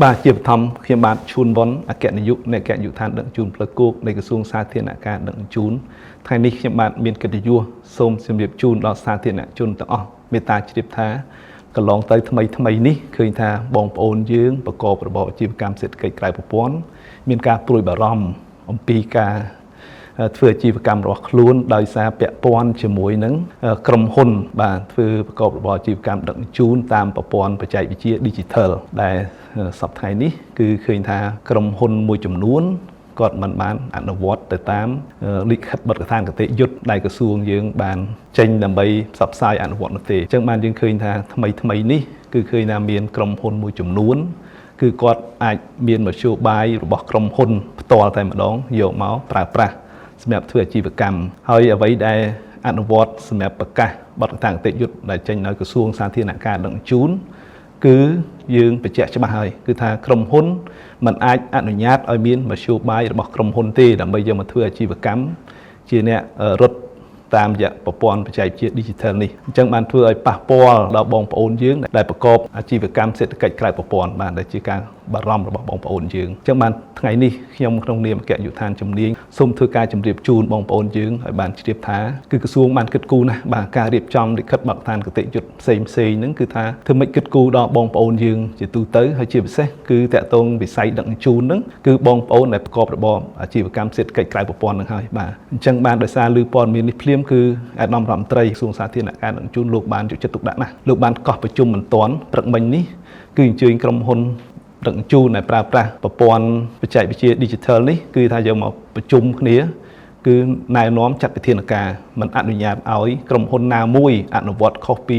បាទជាបឋមខ្ញុំបាទឈួនវុនអគ្គនាយកនៃអគ្គនាយកដ្ឋានដឹកជញ្ជូនផ្លូវគោកនៃក្រសួងសាធារណការដឹកជញ្ជូនថ្ងៃនេះខ្ញុំបាទមានកិត្តិយសសូមជម្រាបជូនដល់សាធារណជនទាំងអស់មេត្តាជ្រាបថាកន្លងទៅថ្មីថ្មីនេះឃើញថាបងប្អូនយើងប្រកបរបរអាជីវកម្មសេដ្ឋកិច្ចក្រៅប្រព័ន្ធមានការព្រួយបារម្ភអំពីការធ្វើអាជីវកម្មរបស់ខ្លួនដោយសារពាក់ព័ន្ធជាមួយនឹងក្រុមហ៊ុនបាទធ្វើប្រកបរបរអាជីវកម្មដឹកជញ្ជូនតាមប្រព័ន្ធបច្ចេកវិទ្យា Digital ដែលសប្តាហ៍នេះគឺឃើញថាក្រុមហ៊ុនមួយចំនួនគាត់មិនបានអនុវត្តទៅតាមលិខិតបទដ្ឋានគតិយុត្តដែលក្រសួងយើងបានចេញដើម្បីផ្សព្វផ្សាយអនុវត្តនោះទេអញ្ចឹងបានយើងឃើញថាថ្មីថ្មីនេះគឺឃើញថាមានក្រុមហ៊ុនមួយចំនួនគឺគាត់អាចមានមធ្យោបាយរបស់ក្រុមហ៊ុនផ្ទាល់តែម្ដងយកមកប្រើប្រាស់សម្រាប់ធ្វើអាជីវកម្មហើយអ្វីដែលអនុវត្តសម្រាប់ប្រកាសបទដ្ឋានគតិយុត្តដែលចេញដោយក្រសួងសាធារណការដឹកជញ្ជូនគឺយើងបញ្ជាក់ច្បាស់ហើយគឺថាក្រុមហ៊ុនមិនអាចអនុញ្ញាតឲ្យមានមធ្យោបាយរបស់ក្រុមហ៊ុនទេដើម្បីយកមកធ្វើអាជីវកម្មជាអ្នករត់តាមរយៈប្រព័ន្ធបច្ចេកវិទ្យា Digital នេះអញ្ចឹងបានធ្វើឲ្យប៉ះពាល់ដល់បងប្អូនយើងដែលប្រកបអាជីវកម្មសេដ្ឋកិច្ចក្រៅប្រព័ន្ធបាទដែលជាការបារម្ភរបស់បងប្អូនយើងអញ្ចឹងបានថ្ងៃនេះខ្ញុំក្នុងនាមអគ្គនាយកដ្ឋានជំនាញសូមធ្វើការជម្រាបជូនបងប្អូនយើងឲ្យបានជ្រាបថាគឺក្រសួងបានគិតគូរណាស់បាទការរៀបចំលិខិតបទដ្ឋានគតិយុត្តផ្សេងផ្សេងហ្នឹងគឺថាធ្វើម៉េចគិតគូរដល់បងប្អូនយើងជាទូទៅហើយជាពិសេសគឺតាក់ទងវិស័យដឹកជញ្ជូនហ្នឹងគឺបងប្អូនដែលប្រកបរបរអាជីវកម្មសេដ្ឋកិច្ចក្រៅប្រព័ន្ធហ្នឹងហើយបាទអញ្ចឹងបានដោយសារឮព័ត៌មាននេះភ្លាមគឺអាដាមរដ្ឋមន្ត្រីក្រសួងសាធារណការដឹកជញ្ជូនលោកបានយកចិត្តទុកដាក់ណាស់លោកបានកោះប្រជុំមិនទាន់ព្រឹកមិញនេះគឺអញ្ជើញក្រុមហ៊ុនដឹកជញ្ជូនដែលប្រើប្រាស់ប្រព័ន្ធបច្ចេកវិទ្យា Digital នេះគឺថាយកមកប្រជុំគ្នាគឺណែនាំចាត់វិធានការមិនអនុញ្ញាតឲ្យក្រុមហ៊ុនណាមួយអនុវត្តខុសពី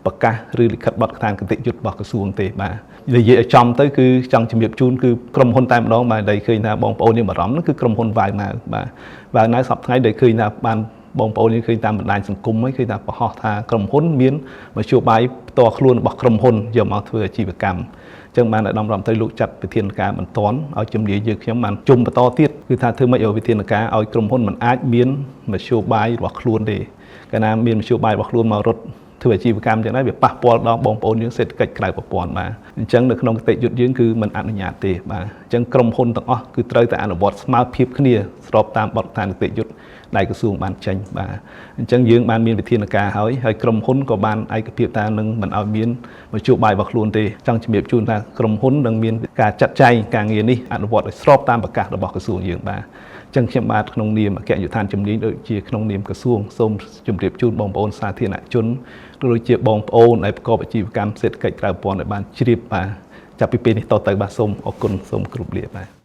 ប្រកាសឬលិខិតបទដ្ឋានគតិយុត្តរបស់ក្រសួងទេបាទនិយាយឲ្យចំទៅគឺចង់ជំរាបជូនគឺក្រុមហ៊ុនតែម្ដងបាទដែលឃើញថាបងប្អូនយើងបារម្ភនោះគឺក្រុមហ៊ុនវ៉ាវណៅបាទវ៉ាវណៅសប្តាហ៍ថ្ងៃដែលឃើញថាបានបងប្អូនយើងឃើញតាមបណ្ដាញសង្គមហើយឃើញថាបង្ហោះថាក្រុមហ៊ុនមានមធ្យោបាយផ្ទាល់ខ្លួនរបស់ក្រុមហ៊ុនយកមកធ្វើអាជីវកម្មចឹងបានអាដាមរដ្ឋមន្ត្រីលោកចាត់វិធានការបន្ទាន់ឲ្យជំនាញយើងខ្ញុំបានជុំបន្តទៀតគឺថាធ្វើម៉េចឲ្យវិធានការឲ្យក្រុមហ៊ុនមិនអាចមានមធ្យោបាយរបស់ខ្លួនទេកាលណាមានមធ្យោបាយរបស់ខ្លួនមករត់ធ្វើអាជីវកម្មចឹងដែរវាប៉ះពាល់ដល់បងប្អូនយើងសេដ្ឋកិច្ចក្រៅប្រព័ន្ធបាទអញ្ចឹងនៅក្នុងគតិយុត្តយើងគឺមិនអនុញ្ញាតទេបាទអញ្ចឹងក្រុមហ៊ុនទាំងអស់គឺត្រូវតែអនុវត្តស្មើភាពគ្នាស្របតាមបទដ្ឋានគតិយុត្តដែលក្រសួងបានចេញបាទអញ្ចឹងយើងបានមានវិធានការហើយហើយក្រុមហ៊ុនក៏បានឯកភាពថានឹងមិនឲ្យមានមធ្យោបាយរបស់ខ្លួនទេចង់ជំរាបជូនថាក្រុមហ៊ុននឹងមានការចាត់ចែងការងារនេះអនុវត្តឲ្យស្របតាមប្រកាសរបស់ក្រសួងយើងបាទចឹងខ្ញុំបាទក្នុងនាមអគ្គនាយកដ្ឋានជំនាញដូចជាក្នុងនាមក្រសួងសូមជម្រាបជូនបងប្អូនសាធារណជនដូចជាបងប្អូនដែលប្រកបអាជីវកម្មសេដ្ឋកិច្ចក្រៅប្រព័ន្ធឲ្យបានជ្រាបបាទចាប់ពីពេលនេះតទៅបាទសូមអរគុណសូមគោរពលាបាទ។